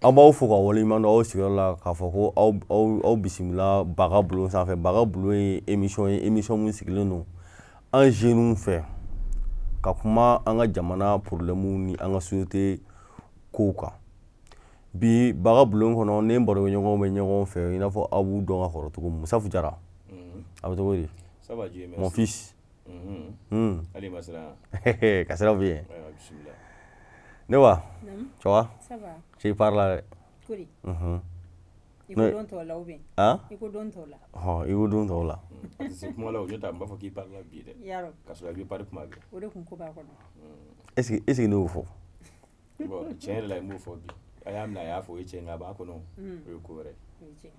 An b'aw fo ka waleɲuman dɔn aw sigiyɔrɔ la, k'a fɔ ko aw bisimila Baga Bulon sanfɛ. Baga Bulon ye émission ye, émission min sigilen don an jeunes fɛ ka kuma an ka jamana problème ni an ka société kow kan. Bi Baga Bulon kɔnɔ, ne baroɲɔgɔnw bɛ ɲɔgɔn fɛ, i n'a fɔ aw b'u dɔn ka kɔrɔ cogo min. Musafu Jara, a bɛ cogo di? Ça va, Dieu merci. Mon fils. Allez, ma siran. Ka sira f'i ye. Ayiwa, bisimila. Ne wa, ça va? Ça va. Cɛ, i pari la dɛ. Kori. I ko don tɔw la ou bien? Han? I ko don tɔw la. Hɔn, i ko don tɔw la. A tɛ se kuma la o, n'o tɛ n b'a fɔ k'i pari la bi dɛ. Yarɔ. K'a sɔrɔ i bɛ pari kuma bɛɛ. O de kun ko b'a kɔnɔ. Est ce que ne y'o fɔ? Bon, tiɲɛ yɛrɛ la, n b'o fɔ bi. A y'a minɛ, a y'a fɔ, o ye tiɲɛ, nka a b'a kɔnɔ. O ye ko wɛrɛ. O ye tiɲɛ.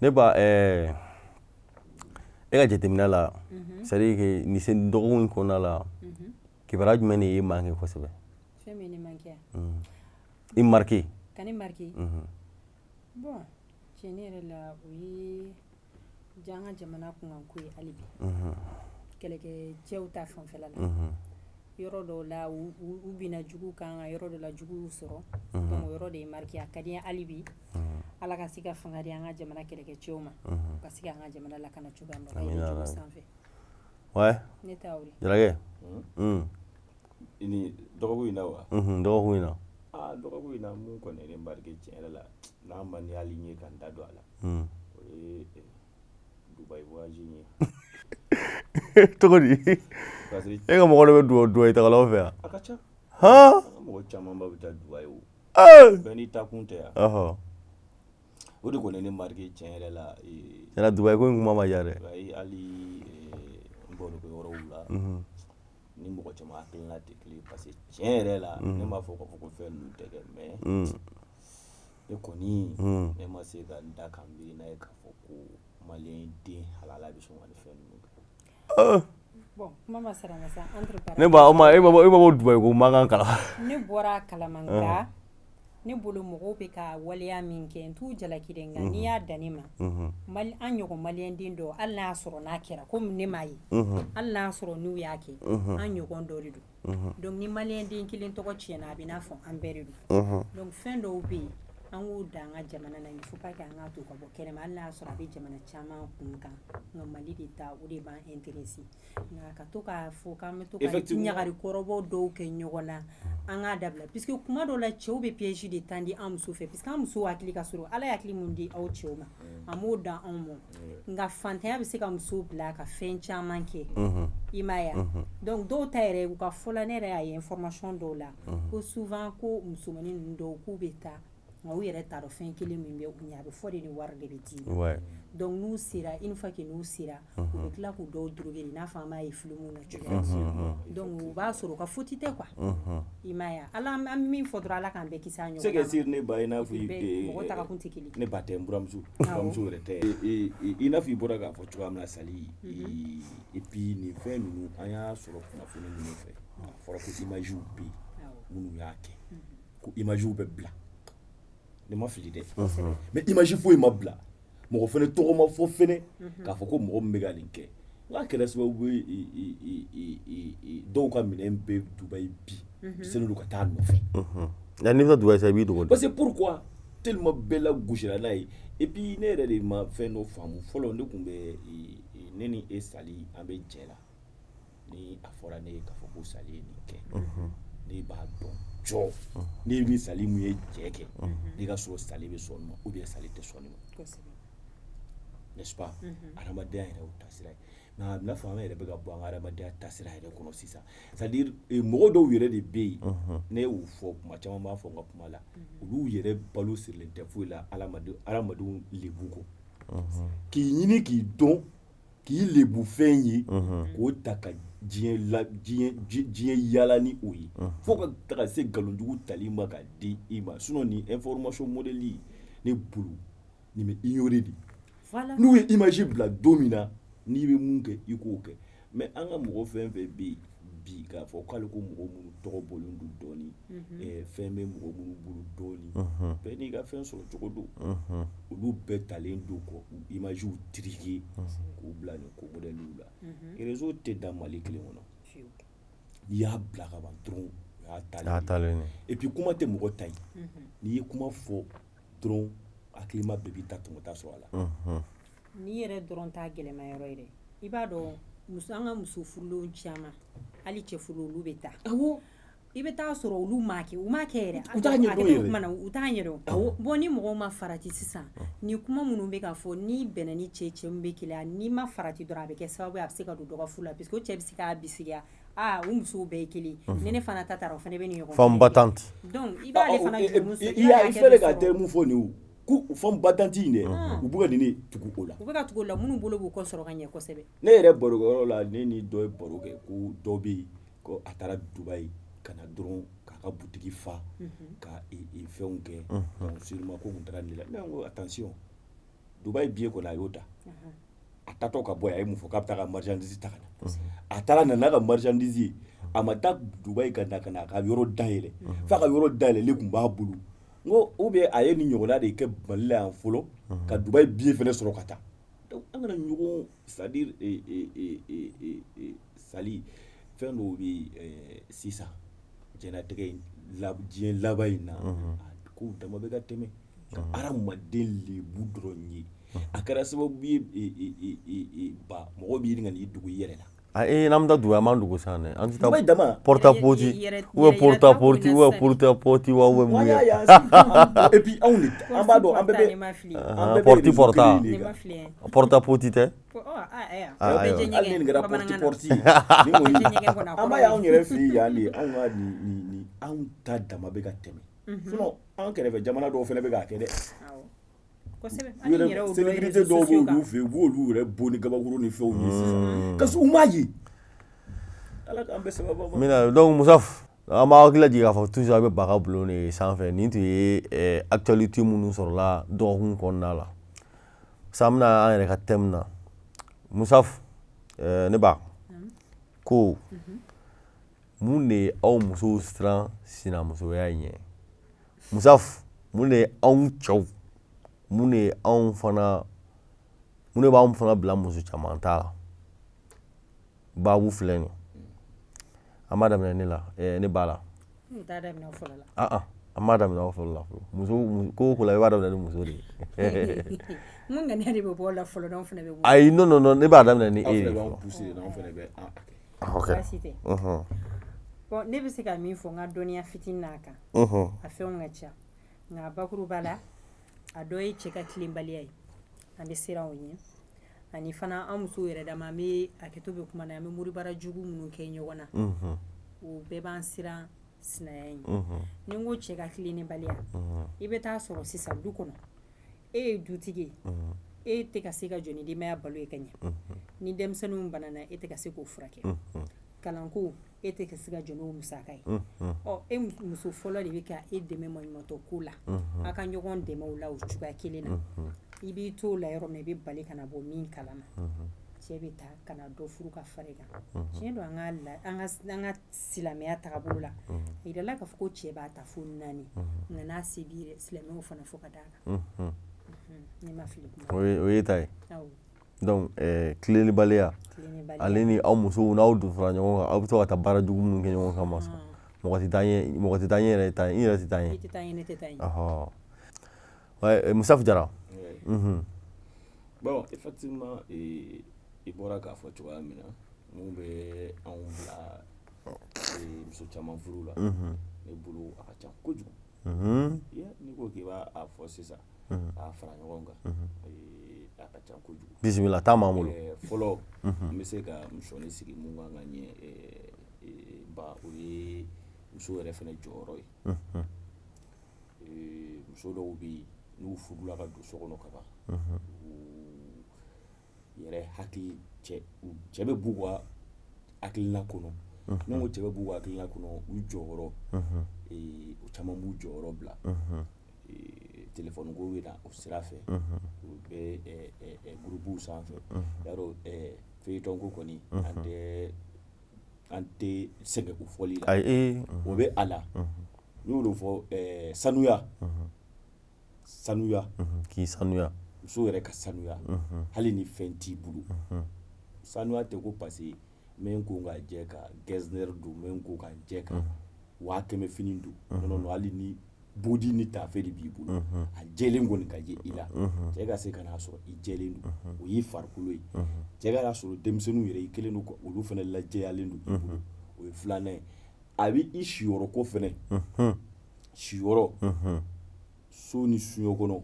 Ne ba, e ka jateminɛ la, c'est à dire que nin se dɔgɔkun in kɔnɔna la, kibaruya jumɛn de ye manqué kosɛbɛ? Fɛn min ye ne manqué? I marqué. Ka ne marqué? Bon, tiɲɛ yɛrɛ la, o ye an ka jamana kunkanko ye hali bi. Kɛlɛkɛcɛw ta fanfɛla la. Yɔrɔ dɔw la, u binna jugu kan, yɔrɔ dɔw la, jugu y'u sɔrɔ. Donc o yɔrɔ de ye marqué. A ka di n ye hali bi, Ala ka se ka fanga di an ka jamana kɛlɛkɛcɛw ma, u ka se ka an ka jamana lakana cogoya min na, u ka yɛlɛ jugu sanfɛ. Ouais. Ne ta y'o de. Jalakɛ. I ni dɔgɔkun in na wa? Dɔgɔkun in na. Aa, dɔgɔkun in na, mun kɔni ye ne marqué tiɲɛ yɛrɛ la, n'a man di hali n ye ka n da don a la, o ye Dubaï voyage in ye. Cogo di? Parce que E ka mɔgɔ dɔ bɛ Dubaï tagalaw fɛ yan? A ka ca. Han? An ka mɔgɔ camanba bɛ taa Dubaï o. Bɛɛ n'i ta kun tɛ yan. O de kɔni ye ne marqué tiɲɛ yɛrɛ la. Yala, Dubaï ko in kuma ma diya dɛ. Dubaï hali n barokɛ yɔrɔw la, ni mɔgɔ caman hakilina tɛ kelen ye, parce que tiɲɛ yɛrɛ la, ne m'a fɔ k'a fɔ ko fɛn ninnu tɛ kɛ, mais ne kɔni, ne ma se ka n da ka miiri n'a ye k'a fɔ ko malien den halala bɛ sɔn ka nin fɛn ninnu kɛ. Bon, kuma ma sara ma sa, entre Ne ba, o ma e ma bɔ Dubaï ko mankan kala. Ne bɔra a kalama, nka ne bolo, mɔgɔw bɛ ka waleya min kɛ, n t'u jalaki dɛ, nka n'i y'a dan ne ma, Mali, an ɲɔgɔn malien den dɔw, hali n'a y'a sɔrɔ n'a kɛra komi ne m'a ye, hali n'a y'a sɔrɔ n'u y'a kɛ, an ɲɔgɔn dɔ de don. Donc ni malien den kelen tɔgɔ tiɲɛna, a bɛ n'a fɔ an bɛɛ de don. Donc fɛn dɔw bɛ yen, an k'u dan an ka jamana na. Il faut pas que an k'a to ka bɔ kɛnɛma, hali n'a y'a sɔrɔ a bɛ jamana caman kun kan, nka Mali de ta, o de b'an intéressé. Nka ka to k'a fɔ k'an bɛ to ka ɲagari kɔrɔbɔ dɔw kɛ ɲɔgɔn na, an k'a dabila, puisque kuma dɔw la, cɛw bɛ piège de tandi an muso fɛ, puisque an muso hakili ka sɔrɔ. Ala ye hakili mun di aw cɛw ma, a m'o dan anw ma. Nka fantanya bɛ se ka muso bila ka fɛn caman kɛ, i m'a ye wa? Donc dɔw ta yɛrɛ, u ka fɔ la, ne yɛrɛ y'a ye information dɔw la ko souvent ko musomanin ninnu dɔw k'u bɛ taa, nka u yɛrɛ t'a dɔn fɛn kelen min bɛ u ɲɛ. A bɛ fɔ de ni wari de bɛ d'i ma. Donc n'u sera, une fois que n'u sera, u bɛ tila k'u dɔw droguer de, i n'a fɔ an b'a ye film na cogoya min. Donc u b'a sɔrɔ u ka faute tɛ quoi, i m'a ye wa? Ala, an bɛ min fɔ dɔrɔn, Ala k'an bɛɛ kisi a ɲɔgɔn C'est que ma. sir, ne ba, i n'a fɔ Bɛɛ mɔgɔ tagakun tɛ kelen. Ne ba tɛ, n buramuso, buramuso yɛrɛ tɛ. I n'a fɔ i bɔra k'a fɔ cogoya min na, Sali, et puis nin fɛn ninnu, an y'a sɔrɔ kunnafoni minnu fɛ, a fɔra ko image bɛ yen, minnu y'a kɛ, ko image bɛ bila. Ne ma fili dɛ, mais image foyi ma bila, mɔgɔ fɛnɛ tɔgɔ ma fɔ fɛnɛ k'a fɔ ko mɔgɔ min bɛ ka nin kɛ. N'a kɛra sababu ye, dɔw ka minɛn bɛ Dubaï bi, selen don ka taa nɔfɛ. Nka n'i bɛ taa Dubaï sisan, i b'i dogo de. Parce que pourquoi? Tellement bɛɛ la gosira n'a ye. Et puis ne yɛrɛ de ma fɛn dɔ faamu fɔlɔ. Ne tun bɛ ne ni e Sali, an bɛ jɛ la, ni a fɔra ne ye k'a fɔ ko Sali ye nin kɛ, ne b'a dɔn jɔ. Ne ni Sali mun ye jɛ kɛ, ne ka sɔrɔ Sali bɛ sɔn nin ma ou bien Sali tɛ sɔn nin ma, n'est-ce pas? Adamadenya yɛrɛ y'o taasira ye, nka a bɛna fɔ an yɛrɛ bɛ ka bɔ an ka adamadenya taasira yɛrɛ kɔnɔ sisan. C'est à dire mɔgɔ dɔw yɛrɛ de bɛ yen, ne y'o fɔ kuma caman, b'a fɔ n ka kuma la, olu yɛrɛ balo sirilen tɛ foyi la adamadenw lebu kɔ. K'i ɲini k'i dɔn, k'i lebu fɛn ye, k'o ta ka diɲɛ la, diɲɛ yala ni o ye, fo ka taga se nkalonjugu tali ma ka di i ma. Sinon nin information modèle, ne bolo, nin bɛ ignorer de. N'u ye image bila don min na, n'i bɛ mun kɛ, i k'o kɛ. Mais an ka mɔgɔ fɛn fɛn bɛ yen bi, k'a fɔ k'ale ko mɔgɔ minnu tɔgɔ bɔlen don dɔɔni, fɛn bɛ mɔgɔ minnu bolo dɔɔni, bɛɛ n'i ka fɛn sɔrɔ cogo don, olu bɛɛ talen don kɔ u image truquer k'u bila nin ko modèle la. Réseau tɛ dan Mali kelen kɔnɔ. N'i y'a bila ka ban dɔrɔn, o y'a taalen et puis kuma tɛ mɔgɔ ta ye. N'i ye kuma fɔ dɔrɔn, hakilima bɛɛ b'i ta tɔmɔta sɔrɔ a la. N'i yɛrɛ dɔrɔn t'a gɛlɛma yɔrɔ ye dɛ. I b'a dɔn, muso, an ka muso furulenw caman, hali cɛ furu, olu bɛ taa, i bɛ taa sɔrɔ olu m'a kɛ, u m'a kɛ yɛrɛ. U t'a ɲɛdɔn yɛrɛ. Kuma na, u t'a ɲɛdɔn. Bon, ni mɔgɔw ma farati sisan, ni kuma minnu bɛ ka fɔ, n'i bɛnna ni cɛ, cɛ min bɛ keleya, n'i ma farati dɔrɔn, a bɛ kɛ sababu ye, a bɛ se ka don dɔ ka furu la, parce que o cɛ bɛ se k'a bisigiya: aa, u musow bɛɛ ye kelen, ni ne fana ta taara, o fana bɛ nin ɲɔgɔn. Femme battante. Donc i b'ale fana jurumu sɔrɔ. I y'a, i filɛ ka terme fɔ nin o, ko femme battante in dɛ, u bɛ ka nin de tugu o la. U bɛ ka tugu o la, minnu bolo b'u kɔ sɔrɔ ka ɲɛ kosɛbɛ. Ne yɛrɛ barokɛyɔrɔ la, ne ni dɔ ye baro kɛ ko dɔ bɛ yen, ko a taara Dubayi ka na dɔrɔn k'a ka butigi fa ka fɛnw kɛ. Donc sûrement ko kun taara nin de la. Ne ko attention, Dubayi billet kɔni, a y'o ta. A taatɔ ka bɔ yen, a ye mun fɔ? K'a bɛ taa ka marchandise ta ka na. A taara, nana n'a ka marchandise ye. A ma taa Dubayi ka na ka na a ka yɔrɔ dayɛlɛ, f'a ka yɔrɔ dayɛlɛlen tun b'a bolo. N ko ou bien a ye nin ɲɔgɔnna de kɛ Mali la yan fɔlɔ ka Dubayi billet fɛnɛ sɔrɔ ka taa. Donc an kana ɲɔgɔn, c'est à dire, sali fɛn dɔw bɛ yen sisan, diɲɛlatigɛ in, diɲɛ laban in na, a kow dama bɛ ka tɛmɛ ka hadamaden lebu dɔrɔn ye. A kɛra sababu ye ba, mɔgɔ b'i ɲini ka n'i dogo i yɛrɛ la. A ee, n'an bɛ taa Dubayi, an b'an dogo sisan dɛ. An tɛ Dubayi dama. Porta potty ou bien porta potty ou bien porta potty wa ou bien mun ye. Et puis anw de, an b'a dɔn, an bɛɛ bɛ an bɛɛ bɛ Porti porta. Porta potty tɛ. Hali ni nin kɛra porti porti ni kɔni, an b'a ye anw yɛrɛ fɛ yen yan de, anw ka nin anw ta dama bɛ ka tɛmɛ. Sinon an kɛrɛfɛ jamana dɔw fana bɛ k'a kɛ dɛ. Célébrité dɔw b'olu fɛ yen, u b'olu yɛrɛ bon ni gabakuru ni fɛnw ye sisan, ka sɔrɔ u m'a ye. Ala k'an bɛɛ sababu ma. Mina, donc Musaf, an b'a hakili lajigin k'a fɔ toujours a bɛ Baga Bulon de sanfɛ. Nin tun ye actualité minnu sɔrɔla dɔgɔkun kɔnɔna la. Sisan an bɛna an yɛrɛ ka thème na. Musaf, ne ba ko mun de ye aw musow siran sinamusoya in ɲɛ? Musaf, mun de ye anw cɛw, mun de ye anw fana, mun de b'anw fana bila muso caman ta la? Baabu filɛ nin, an b'a daminɛ ne la, ne ba la. N t'a daminɛ fɔlɔ la. Ah ah, an b'a daminɛ aw fɔlɔ la fɔlɔ. Muso ko o ko la, i b'a daminɛ ni muso de ye. N ko ŋaniya de bɛ bɔ o la fɔlɔ, n'anw fana bɛ bɔ. Ayi, non non non, ne b'a daminɛ ni Aw e de fana ye b'anw fɔlɔ. pousser, n'anw fana bɛ an kɛ. Ok. Baasi tɛ. Bon, ne bɛ se ka min fɔ n ka dɔnniya fitinin n'a kan, a fɛnw ka ca, nka bakuruba la, a dɔ ye cɛ ka tilenbaliya ye, an bɛ siran o ɲɛ. Ani fana, an musow yɛrɛ dama, an bɛ hakɛto bɛ kuma na, an bɛ moribara jugu minnu kɛ ɲɔgɔn na, o bɛɛ b'an siran sinaya in. Ni n ko cɛ ka tilennibaliya, i bɛ taa sɔrɔ sisan du kɔnɔ, e ye dutigi ye, e tɛ ka se ka jɔ ni denbaya balo ye ka ɲɛ. Ni denmisɛnninw banana, e tɛ ka se k'o furakɛ. Kalanko, e tɛ ka se ka jɔ n'o musaka ye. Ɔ, e muso fɔlɔ de bɛ ka e dɛmɛ maɲumantɔ ko la, a ka ɲɔgɔn dɛmɛ o la o cogoya kelen na. I b'i to o la yɔrɔ min na, i bɛ bali ka na bɔ min kalama, cɛ bɛ taa ka na dɔ furu ka fara i kan. Tiɲɛ don, an ka silamɛya tagabolo la, a yirala k'a fɔ ko cɛ b'a ta fo naani, nka n'a se b'i ye, silamɛw fana fɔ ka d'a kan. Ne ma fili kuma. O ye ta ye. Awɔ. Donc tilennibaliya Tilennibaliya. Ale ni aw musow, n'aw dusura ɲɔgɔn kan, aw bɛ to ka taa baara jugu minnu kɛ ɲɔgɔn kama, mɔgɔ tɛ taa ɲɛ, mɔgɔ tɛ taa ɲɛ yɛrɛ, taa i yɛrɛ tɛ taa ɲɛ. I tɛ taa ɲɛ, ne tɛ taa ɲɛ. Ɔhɔ, ouais, Musaf Jara. Bon, effectivement, i bɔra k'a fɔ cogoya min na, mun bɛ anw bila muso caman furu la, ne bolo a ka ca kojugu. N'i ko k'i b'a a fɔ sisan k'a fara ɲɔgɔn kan, a ka ca kojugu. Bisimila, taa m'an bolo. Fɔlɔ, n bɛ se ka sɔɔni sigi mun kan ka ɲɛ ba, o ye muso yɛrɛ fɛnɛ jɔyɔrɔ ye. Muso dɔw bɛ yen, n'u furula ka don so kɔnɔ ka ban, u yɛrɛ hakili, cɛ cɛ bɛ b'u ka hakilina kɔnɔ. Ne ko cɛ bɛ b'u ka hakilina kɔnɔ, u jɔyɔrɔ, u caman b'u jɔyɔrɔ bila. Téléphone ko bɛ na o sira fɛ, u bɛ groupe sanfɛ. Yarɔ, feuilleton ko kɔni, an tɛ sɛgɛn o fɔli la. Ayi. O bɛ a la, n y'o de fɔ, sanuya, sanuya. K'i sanuya. Muso yɛrɛ ka sanuya, hali ni fɛn t'i bolo. Sanuya tɛ ko parce que n bɛ n ko ka jɛ ka getzner don, n bɛ n ko ka jɛ ka 500 fini don, non non non, hali ni bodi ni taafe de b'i bolo, a jɛlen kɔni ka ye i la, cɛ ka se ka n'a sɔrɔ i jɛlen don, o y'i farikolo ye. Cɛ ka n'a sɔrɔ denmisɛnninw yɛrɛ, i kɛlen don ka olu fana lajɛyalen don i bolo, o ye filanan ye. A bɛ i siyɔrɔ ko fɛnɛ, siyɔrɔ, so ni soɲɛ kɔnɔ,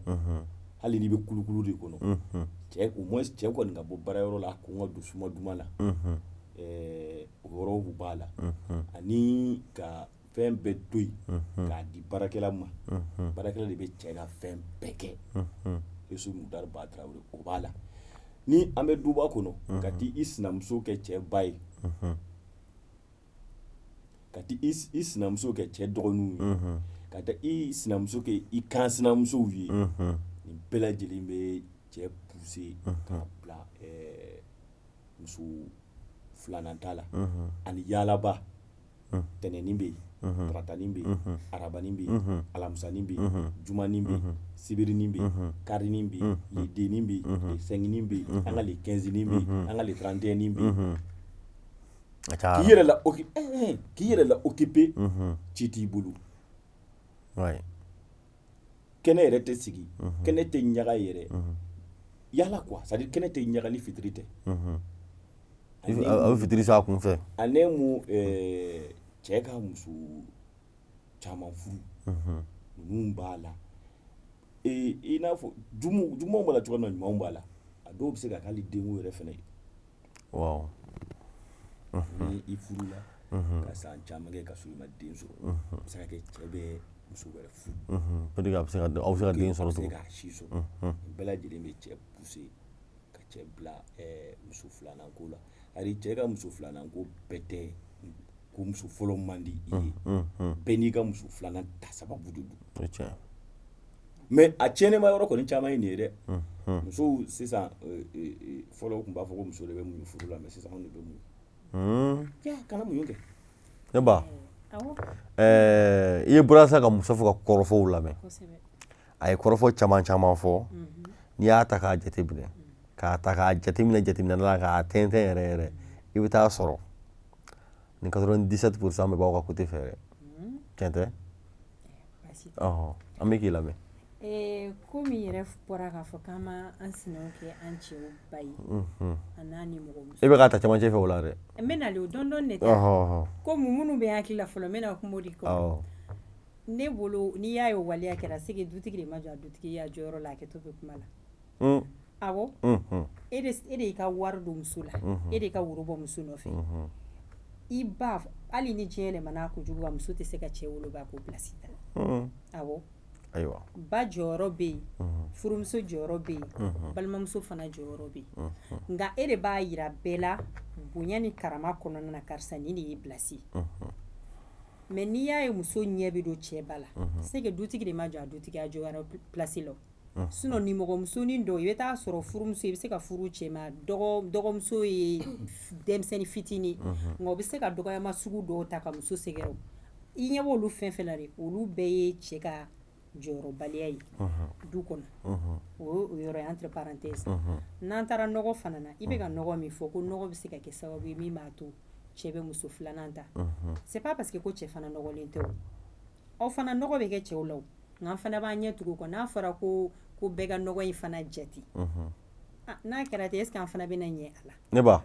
hali n'i bɛ kulukulu de kɔnɔ, cɛ, au moins cɛ kɔni ka bɔ baarayɔrɔ la, a kun ka don suma duman na, o yɔrɔw b'a la. Ani ka fɛn bɛɛ to yen k'a di baarakɛla ma, baarakɛla de bɛ cɛ ka fɛn bɛɛ kɛ. Yesu Mutari Ba Tarawele, o b'a la. Ni an bɛ duba kɔnɔ, ka taa i sinamuso kɛ cɛ ba ye, ka taa i sinamuso kɛ cɛ dɔgɔninw ye, ka taa i sinamuso kɛ i kan sinamusow ye, nin bɛɛ lajɛlen bɛ cɛ pousser k'a bila muso filanan ta la. Ani yaalaba, tɛnɛnin bɛ yen, taratanin bɛ yen, arabanin bɛ yen, alamisanin bɛ yen, jumanin bɛ yen, sibirinin bɛ yen, karinin bɛ yen, le 2nin bɛ yen, le 5nin bɛ yen, an ka le 15nin bɛ yen, an ka le 31nin bɛ yen. K'i yɛrɛ la occuper, ci t'i bolo, kɛnɛ yɛrɛ tɛ sigi, kɛnɛ tɛ ɲaga yɛrɛ yala quoi, c'est à dire kɛnɛ tɛ ɲaga ni fitiri tɛ. A bɛ fitiri s'a kun fɛ. Ale mu cɛ ka muso caman furu, ninnu b'a la. I n'a fɔ jugumanw b'a la cogo min na, ɲumanw b'a la. A dɔw bɛ se ka k'ale denko yɛrɛ fana ye. Ni i furula ka san caman kɛ ka sɔrɔ i ma den sɔrɔ, a bɛ se ka kɛ cɛ bɛ muso wɛrɛ furu. Peut-être a bɛ se ka aw bɛ se ka den sɔrɔ tugun. A bɛ se k'a si sɔrɔ. Nin bɛɛ lajɛlen bɛ cɛ pousser ka cɛ bila muso filanan ko la. Ari cɛ ka muso filanan ko bɛɛ tɛ ko muso fɔlɔ man di i ye. Bɛɛ n'i ka muso filanan ta sababu de don. O ye tiɲɛ. Mais a tiɲɛnenba yɔrɔ kɔni caman ye nin ye dɛ. Musow sisan, fɔlɔ tun b'a fɔ ko muso de bɛ muɲu furu la, mais sisan anw de bɛ muɲu. Ya kana muɲu kɛ. Ne ba, i ye bɔra sa ka Mustafa ka kɔrɔfɔw lamɛn. A ye kɔrɔfɔ caman caman fɔ. N'i y'a ta k'a jateminɛ, k'a ta k'a jateminɛ jateminɛ la, k'a tɛntɛn yɛrɛ yɛrɛ, i bɛ taa sɔrɔ ni 97% bɛɛ b'aw ka côté fɛ dɛ. Tiɲɛ tɛ? Ɔhɔn, an bɛ k'i lamɛn. Komi yɛrɛ bɔra k'a fɔ k'an ma an sinaw kɛ an cɛw ba ye, a n'a ni mɔgɔ muso. E bɛ k'a ta camancɛ fɛ o la dɛ. N bɛ nalen o dɔɔni dɔɔni de ta. Komi minnu bɛ n hakili la fɔlɔ, n bɛna kuma o de kɔnɔ. Ne bolo, n'i y'a ye o waleya kɛra, c'est que dutigi de ma jɔ a dutigi ya jɔyɔrɔ la, a kɛtɔ bɛ kuma la. Awɔ. E de y'i ka wari don muso la, e de y'i ka woro bɔ muso nɔfɛ. I ba, hali ni diɲɛ yɛlɛmana kojugu, ka muso tɛ se ka cɛ wolo ba k'o place ta. Awɔ. Ayiwa. Ba jɔyɔrɔ bɛ yen, furumuso jɔyɔrɔ bɛ yen, balimamuso fana jɔyɔrɔ bɛ yen. Nka e de b'a yira bɛɛ la bonya ni karama kɔnɔna na, karisa nin de y'i place. Mais n'i y'a ye muso ɲɛ bɛ don cɛ ba la, c'est que dutigi de ma jɔ a dutigi a jɔyɔrɔ place la. Sinon ni mɔgɔmusonin dɔw, i bɛ taa sɔrɔ furumuso, i bɛ se ka furu cɛ ma, dɔgɔmuso ye denmisɛnnin fitinin, nka o bɛ se ka dɔgɔyama sugu dɔw ta ka muso sɛgɛrɛ. I ɲɛ b'olu fɛn fɛn la dɛ, olu bɛɛ ye cɛ ka jɔyɔrɔbaliya ye du kɔnɔ. O ye o yɔrɔ ye, entre parenthèses. N'an taara nɔgɔ fana na, i bɛ ka nɔgɔ min fɔ, ko nɔgɔ bɛ se ka kɛ sababu ye min b'a to cɛ bɛ muso filanan ta, c'est pas parce que ko cɛ fana nɔgɔlen tɛ o. Aw fana nɔgɔ bɛ kɛ cɛw la o, nka an fana b'an ɲɛ tugu o kɔ. N'a fɔra ko bɛɛ ka nɔgɔ in fana jate, n'a kɛra ten, est ce que an fana bɛna ɲɛ a la? Ne ba,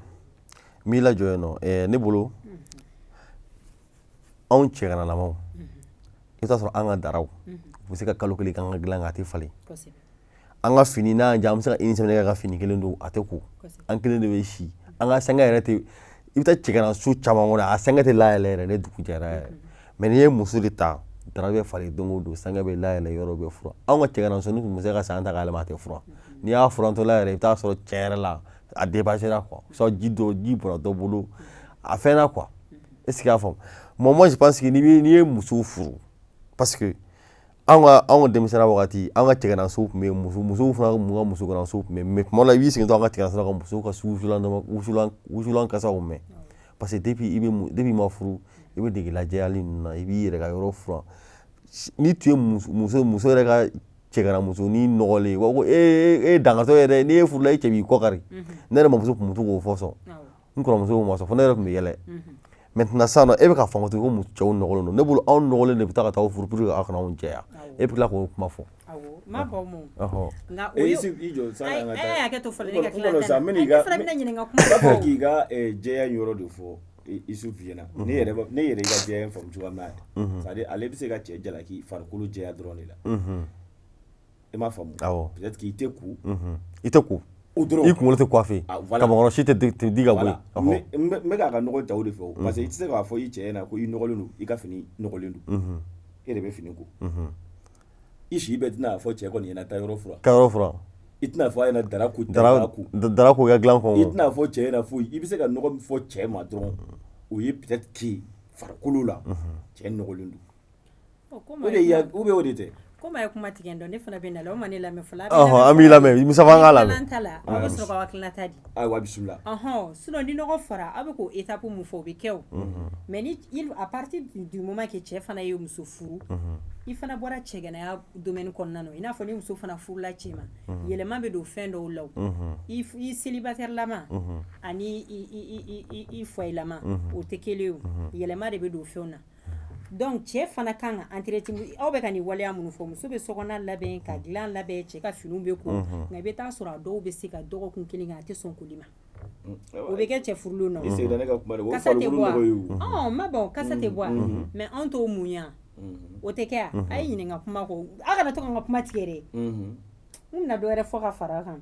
n b'i lajɔ yen nɔ. Ne bolo, anw cɛganalamaw, i bɛ taa sɔrɔ an ka daraw u bɛ se ka kalo kelen k'an ka dilan kan, a tɛ falen. An ka fini n'a y'an diya, an bɛ se ka une semaine kɛ ka fini kelen don, a tɛ ko. An kelen de bɛ si. An ka sange yɛrɛ tɛ, i bɛ taa cɛganaso caman kɔnɔ, a sange tɛ layɛlɛ yɛrɛ ne dugu jɛra yɛrɛ. Mais n'i ye muso de ta, dara bɛ falen don o don, sange bɛ layɛlɛ, yɔrɔ bɛ furan. Anw ka cɛganasonin tun bɛ se ka san ta k'a yɛlɛma, a tɛ furan. N'i y'a furantɔla yɛrɛ, i bɛ taa sɔrɔ tiɲɛ yɛrɛ la, a dépassera quoi, soit ji dɔ ji bɔra dɔ bolo, a fɛnna quoi. Est ce que i y'a faamu? Bon, moi je pense que n'i ye muso furu, parce que anw ka denmisɛnninya wagati, an ka cɛganasow tun bɛ yen, musow fana kun ka musoganasow tun bɛ yen. Mais tuma dɔ la, i b'i sigi to an ka cɛganaso la ka musow ka wusulan kasaw mɛn, parce que depuis i ma furu, i bɛ dege lajɛyali ninnu na, i b'i yɛrɛ ka yɔrɔ furan. N'i tun ye muso yɛrɛ ka cɛganamusonin nɔgɔlen, u b'a fɔ ko ee, e ye dangatɔ ye dɛ, n'i ye furula, i cɛ b'i kɔ kari. Ne yɛrɛ mamuso tun bɛ to k'o fɔ sɔn, n kɔrɔmuso ma sɔn fo ne yɛrɛ tun bɛ yɛlɛ. Maintenant sisan nɔ, e bɛ ka faamu ko cɛw nɔgɔlen don. Ne bolo, anw nɔgɔlen de bɛ taa ka taa aw furu pour que aw kana anw jɛya. E bɛ tila k'o kuma fɔ. Awɔ, n m'a fɔ mun, nka o E ye i jɔ sa, an ka a taa. ye hakɛ to fɔlɔ, ne ka N tila kɔnɔ ta sa, la. n bɛna i Ayi, ka ne fana bɛna ɲininka kuma n b'a fɛ fɔ. k'i ka jɛya in yɔrɔ de fɔ Isuf ɲɛna. Ne yɛrɛ i ka jɛya in faamu cogoya min na, c'est à dire ale bɛ se ka cɛ jalaki farikolo jɛya dɔrɔn de la. I m'a faamu? Awɔ. Peut-être k'i tɛ ko. I tɛ ko. O dɔrɔn. I kunkolo tɛ coiffé. Ah, voilà. Kamakɔrɔ si tɛ di ka bɔ yen. Voilà. N bɛ k'a ka nɔgɔ ta o de fɛ o, parce que i tɛ se k'a fɔ i cɛ ɲɛna ko i nɔgɔlen don, i ka fini nɔgɔlen don. E de bɛ fini ko. I si bɛɛ tɛna fɔ cɛ kɔni ɲɛna taa yɔrɔ furan. Ka yɔrɔ furan. I tɛna fɔ a ɲɛna dara ko. Dara dara ko. Dara ko i ka dilan I kɔn. tɛna fɔ cɛ ɲɛna foyi. I bɛ se ka nɔgɔ min fɔ cɛ ma dɔrɔn, o ye peut-être que farikolo la cɛ nɔgɔlen don. Ɔ, komi O a de ye ya kuma ou bien o de tɛ. Komi a ye kuma tigɛ n dɔn, ne fana bɛ na la, o ma ne lamɛn fɔlɔ. A bɛ Ɔhɔn, an b'i lamɛn Musafa, an k'a lamɛn. ta la, aw bɛ sɔrɔ k'aw hakilinata di. Ayiwa, bisimila. Ɔhɔn, sinon ni nɔgɔ fɔra, aw bɛ k'o étape mun fɔ, o bɛ kɛ o. Mais ni il à partir du moment que cɛ fana ye muso furu, i fana bɔra cɛgɛnaya domaine kɔnɔna na, i n'a fɔ ni muso fana furula cɛ ma, yɛlɛma bɛ don fɛn dɔw la o. I célibataire lama ani i foyer lama, o tɛ kelen ye o. Yɛlɛma de bɛ don fɛnw na. Donc cɛ fana kan ka entretien. Aw bɛ ka nin waleya minnu fɔ, muso bɛ sokɔnɔna labɛn, ka dilan labɛn, cɛ ka finiw bɛ ko, nka i bɛ taa sɔrɔ a dɔw bɛ se ka dɔgɔkun kelen kɛ, a tɛ sɔn koli ma. O bɛ kɛ cɛ furulen nɔ. I seginna ne ka kuma de, o Kasa tɛ farikolo bɔ nɔgɔ ye o. a ɔn ma bɔn, kasa tɛ bɔ a, mais anw t'o mun yan, o tɛ kɛ a. A ye ɲininka kuma kɔ, aw kana to ka n ka kuma tigɛ dɛ. N bɛna dɔ wɛrɛ fɔ ka fara a kan.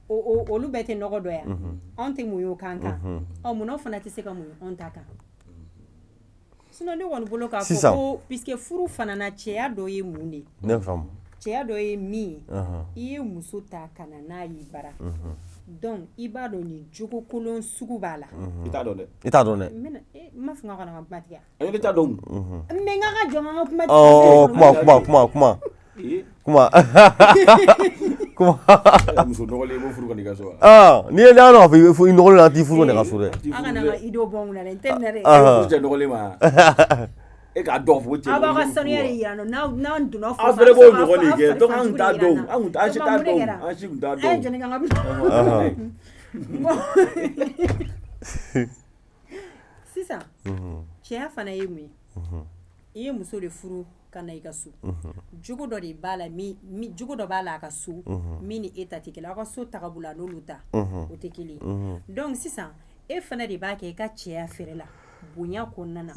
O olu bɛɛ tɛ nɔgɔ dɔ yan, anw tɛ mun ye o kan kan. Ɔ, munna fana tɛ se ka mun anw ta kan? Sinon ne kɔni bolo k'a fɔ Sisan. ko puisque furu fana na, cɛya dɔ ye mun de ye? Ne faamu. Cɛya dɔ ye min ye, i ye muso ta ka na n'a y'i bara, donc i b'a dɔn nin jogo kolon sugu b'a la. I t'a dɔn dɛ. I t'a dɔn dɛ. N bɛna n m'a fɔ n k'a kana n ka kuma tigɛ. Ayi, ne t'a dɔn. Mais n ka jɔ n ka kuma Ɔ, tigɛ. kuma, kuma, kuma, kuma. Ee. Kuma, kuma. Muso nɔgɔlen, i b'o furu ka n'i ka so wa? Ah, n'i ye n'a dɔn k'a fɔ i nɔgɔlen don, a t'i furu ka na i ka so dɛ. T'i A furu kana dɛ. n ka idée bɔ n kunna dɛ, n tɛ nin na dɛ. E furu cɛ nɔgɔlen ma, e k'a dɔn fɔ ko cɛ Aw b'aw ka nɔgɔlen bɛ sanuya furu de wa? yira n na, n'aw donna Aw fo fɛnɛ b'o ɲɔgɔn de kɛ, donc an kun t'a dɔn, an kun an si t'a dɔn, an si kun t'a A ye dɔn. jɔnni kan ka sisan, cɛya fana ye mun ye? I ye muso de furu ka na i ka so, jogo dɔ de b'a la, min jogo dɔ b'a la a ka so min ni e ta tɛ kelen. Aw ka so tagabolo a n'olu ta, o tɛ kelen ye. Donc sisan e fana de b'a kɛ i ka cɛya fɛrɛ la bonya kɔnɔna na.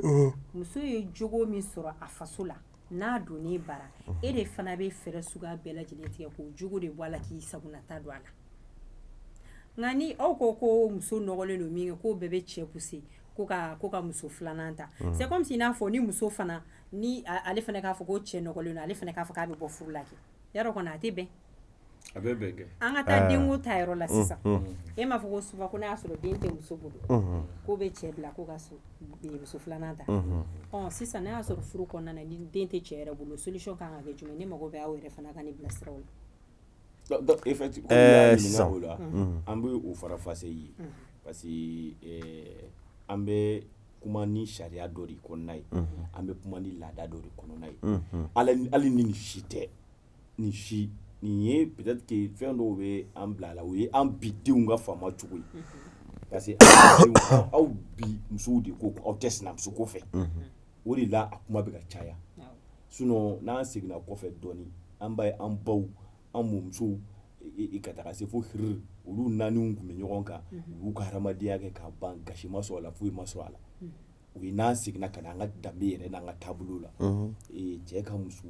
Muso ye jogo min sɔrɔ a faso la, n'a donn'e bara, e de fana bɛ fɛɛrɛ suguya bɛɛ lajɛlen tigɛ k'o jogo de bɔ a la, k'i sagonata don a la. Nka ni aw ko ko muso nɔgɔlen don min kɛ, k'o bɛɛ bɛ cɛ pousser ko ka muso filanan ta, c'est comme si i n'a fɔ ni muso fana ni ale fana k'a fɔ ko cɛ nɔgɔlen don, ale fana k'a fɔ k'a bɛ bɔ furu la kɛ, yarɔ kɔni a tɛ bɛn. A bɛ bɛn kɛ. An ka taa denko ta yɔrɔ la sisan. E m'a fɔ ko souvent ko n'a y'a sɔrɔ den tɛ muso bolo, k'o bɛ cɛ bila ko ka so muso filanan ta. Ɔ, sisan n'a y'a sɔrɔ furu kɔnɔna na, ni den tɛ cɛ yɛrɛ bolo, solution kan ka kɛ jumɛn? Ne mago bɛ aw yɛrɛ fana ka nin bilasiraw la. Donc effectivement, comme i y'a ɲininka Sisan. o la, an bɛ o fara fase ye, parce que an bɛ kuma ni sariya dɔ de kɔnɔna ye, an bɛ kuma ni laada dɔ de kɔnɔna ye. Hali ni nin si tɛ, nin si nin ye, peut-être que fɛn dɔw bɛ an bila a la, o ye an bi denw ka faama cogo ye, parce que an denw, aw bi musow de ko aw tɛ sinamuso ko fɛ, o de la a kuma bɛ ka caya. Sinon n'an seginna kɔfɛ dɔɔni, an b'a ye an baw, an mɔmusow, ka taga se fo hiriri, olu naaniw tun bɛ ɲɔgɔn kan, u y'u ka hadamadenya kɛ k'a ban, gasi ma sɔrɔ a la, foyi ma sɔrɔ a la. O ye n'an seginna ka na an ka danbe yɛrɛ n'an ka taabolo la, cɛ ka muso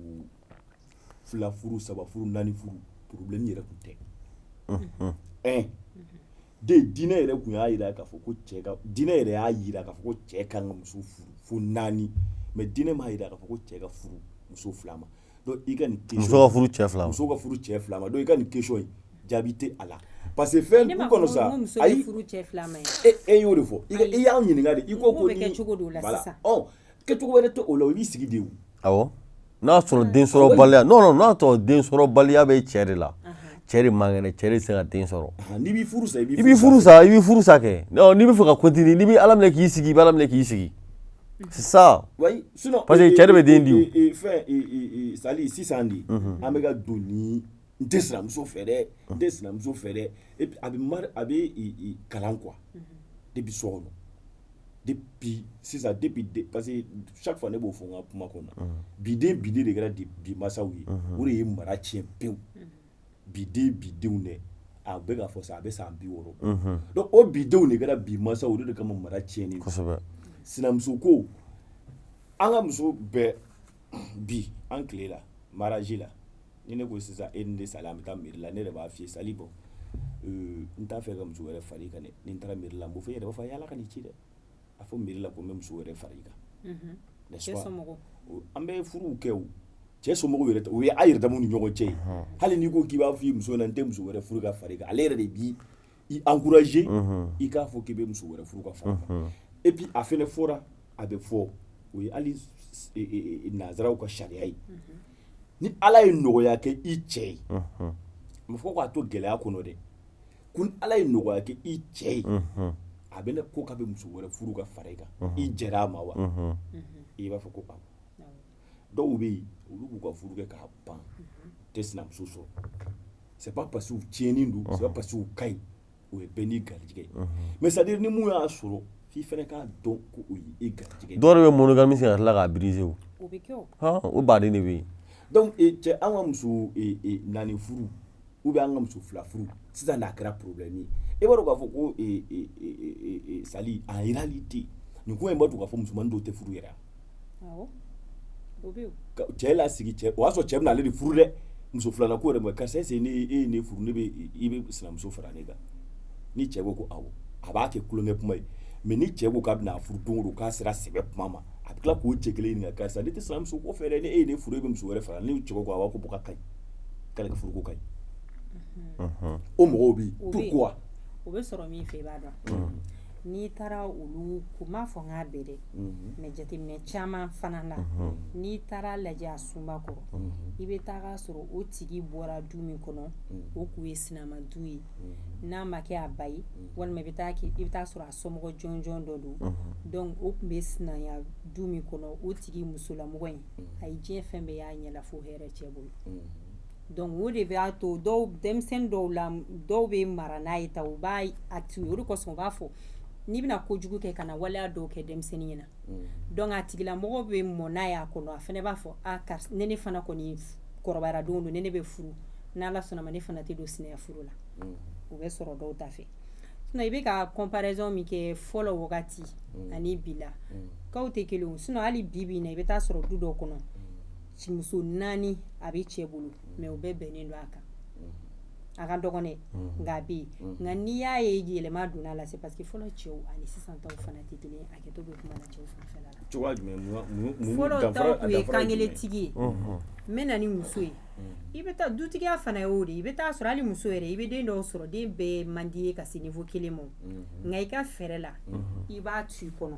fila furu, saba furu, naani furu, problème yɛrɛ tun tɛ. Un de, diinɛ yɛrɛ tun y'a jira k'a fɔ ko cɛ ka, diinɛ yɛrɛ y'a jira k'a fɔ ko cɛ kan ka muso furu fo naani, mais diinɛ m'a jira k'a fɔ ko cɛ ka furu muso fila ma. Donc i ka nin question, Muso ka furu cɛ fila ma. Muso ka furu cɛ fila ma. Donc i ka nin question in, jaabi tɛ a la, parce que fɛn Ne u m'a kɔnɔ fɔ sa. ko muso bɛ Ayi. furu cɛ fila ma ye. E y'o de fɔ, i y'an ɲininka de, i ko N ko k'o bɛ ni kɛ cogo dɔ la voilà. sisan. Ɔ, kɛcogo wɛrɛ tɛ o la, o b'i sigi de o. Awɔ, n'a sɔrɔ den sɔrɔbaliya, non non, n'a sɔrɔ den sɔrɔbaliya bɛ cɛ de la, cɛ de man kɛnɛ, cɛ de tɛ se ka den sɔrɔ. N'i b'i furu sa, i b'i I b'i furu sa, i b'i furu sa kɛ. Non, n'i bɛ fɛ ka continuer, n'i bɛ ala minɛ k'i sigi, i bɛ ala minɛ k'i sigi, c'est ça. Oui, sinon Parce que cɛ de bɛ den di o. Fɛn sali sisan de, an bɛ ka don ni n tɛ sinamuso fɛ dɛ, n tɛ sinamuso fɛ dɛ. Et puis a bɛ mari, a bɛ kalan quoi depuis so kɔnɔ. Depuis sisan, depuis, parce que chaque fois ne b'o fɔ n ka kuma kɔnɔ, biden biden de kɛra bi masaw ye, o de ye mara tiɲɛ pewu. Biden bidenw dɛ, a bɛ ka fɔ sa, a bɛ san 60. Donc o bidenw de kɛra bi masaw, o de kama mara tiɲɛni. Sinamuso ko, an ka muso bɛɛ bi an tile la, mariage la, ni ne ko sisan e ni ne Sali, an bɛ taa mairie la, ne yɛrɛ b'a f'i ye: Sali, bon, n t'a fɛ ka muso wɛrɛ far'i kan dɛ. Ni n taara mairie la, n b'o fɔ, e yɛrɛ b'a fɔ ala ka nin ci dɛ, a fɔ mairie la ko n bɛ muso wɛrɛ far'i kan, n'est-ce pas? An bɛ furuw kɛ, o cɛ somɔgɔw yɛrɛ, o ye a yɛrɛ damaw ni ɲɔgɔn cɛ ye. Hali n'i ko k'i b'a fɔ i muso ɲɛna n tɛ muso wɛrɛ furu ka far'i kan, ale yɛrɛ de b'i i encourager i k'a fɔ k'i bɛ muso wɛrɛ furu ka far'a kan. Et puis a fɛnɛ fɔra, a bɛ fɔ, o ye hali nanzaraw ka sariya ye, ni Ala ye nɔgɔya kɛ i cɛ ye, a ma fɔ k'a to gɛlɛya kɔnɔ dɛ, ko ni Ala ye nɔgɔya kɛ i cɛ ye, a bɛ ne ko k'a bɛ muso wɛrɛ furu ka fara i kan, i jɛra a ma wa? I b'a fɔ ko awɔ. Dɔw bɛ yen, olu b'u ka furu kɛ k'a ban, tɛ sinamuso sɔrɔ. C'est pas parce que u tiɲɛnen don, c'est pas parce que u ka ɲi, o ye bɛɛ n'i garijɛgɛ ye. Mais c'est à dire ni mun y'a sɔrɔ, f'i fɛnɛ k'a dɔn ko o ye e garijɛgɛ ye. Dɔw de bɛ monogamie sigi ka tila k'a briser o. O bɛ kɛ o. O baden de bɛ yen. Donc cɛ, an ka muso naani furu ou bien an ka muso fila furu sisan, n'a kɛra problème ye, e b'a dɔn k'a fɔ ko Sali, en réalité nin kuma in b'a to k'a fɔ musomanin dɔw tɛ furu yɛrɛ. Awɔ, o bɛ yen. Cɛ lasigi, cɛ, o y'a sɔrɔ cɛ bɛna ale de furu dɛ, muso filanan ko yɛrɛ ma: karisa, est-ce que ne e ye ne furu, ne bɛ i bɛ sinamuso fara ne kan? Ni cɛ ko ko awɔ, a b'a kɛ kulonkɛ kuma ye. Mais ni cɛ ko k'a bɛna furu don o don, k'a sera sɛbɛ kuma ma, a bɛ tila k'o cɛ kelen ɲininka: karisa, ne tɛ sinamuso ko fɛ dɛ, ni e ye ne furu, e bɛ muso wɛrɛ fara? Ni cɛ ko awɔ, ko bon, k'a ka ɲi, k'ale ka furuko ka ɲi. O mɔgɔw bɛ yen. Pourquoi? O bɛ sɔrɔ min fɛ, i b'a dɔn, n'i taara olu ko, n m'a fɔ n k'a bɛɛ dɛ, mais jateminɛ caman fana la, n'i taara lajɛ a sunba kɔrɔ, i bɛ taa sɔrɔ o tigi bɔra du min kɔnɔ, o kun ye sinama du ye, n'a ma kɛ a ba ye, walima i bɛ taa sɔrɔ a somɔgɔ jɔnjɔn dɔ don. Donc o tun bɛ sinanya du min kɔnɔ, o tigi musolamɔgɔ in, a ye diɲɛ fɛn bɛɛ y'a ɲɛ la fo hɛrɛ cɛ bolo. Donc o de b'a to dɔw, denmisɛnnin dɔw la, dɔw bɛ mara n'a ye ta, u b'a a o de kosɔn u b'a fɔ n'i bɛna kojugu kɛ, ka na waleya dɔw kɛ denmisɛnnin ɲɛna. Donc a tigilamɔgɔ bɛ mɔ n'a y'a kɔnɔ, a fana b'a fɔ: a karisa, ne fana kɔni kɔrɔbayara don o don, ne bɛ furu, n'Ala sɔnna ma, ne fana tɛ don sinaya furu la. O bɛ sɔrɔ dɔw ta fɛ. Sinon i bɛ ka comparaison min kɛ fɔlɔ wagati ani bi la, k'aw tɛ kelen o. Sinon hali bi bi in na, i bɛ taa sɔrɔ du dɔw kɔnɔ, muso naani a bɛ cɛ bolo, mais o bɛɛ bɛnnen don a kan. A ka dɔgɔn dɛ, nka a bɛ yen. Nka n'i y'a ye yɛlɛma donna a la, c'est parce que fɔlɔ cɛw ani sisan taw fana tɛ kelen ye. Hakɛto bɛ kuma na cɛw fanfɛla la. Cogoya jumɛn? Fɔlɔ taw tun ye kankelentigi ye, n bɛ na ni muso ye. I bɛ taa dutigiya fana ye o de ye. I bɛ taa sɔrɔ hali muso yɛrɛ, i bɛ den dɔw sɔrɔ, den bɛɛ man di ye ka se niveau kelen ma, nka i ka fɛɛrɛ la, i b'a to i kɔnɔ,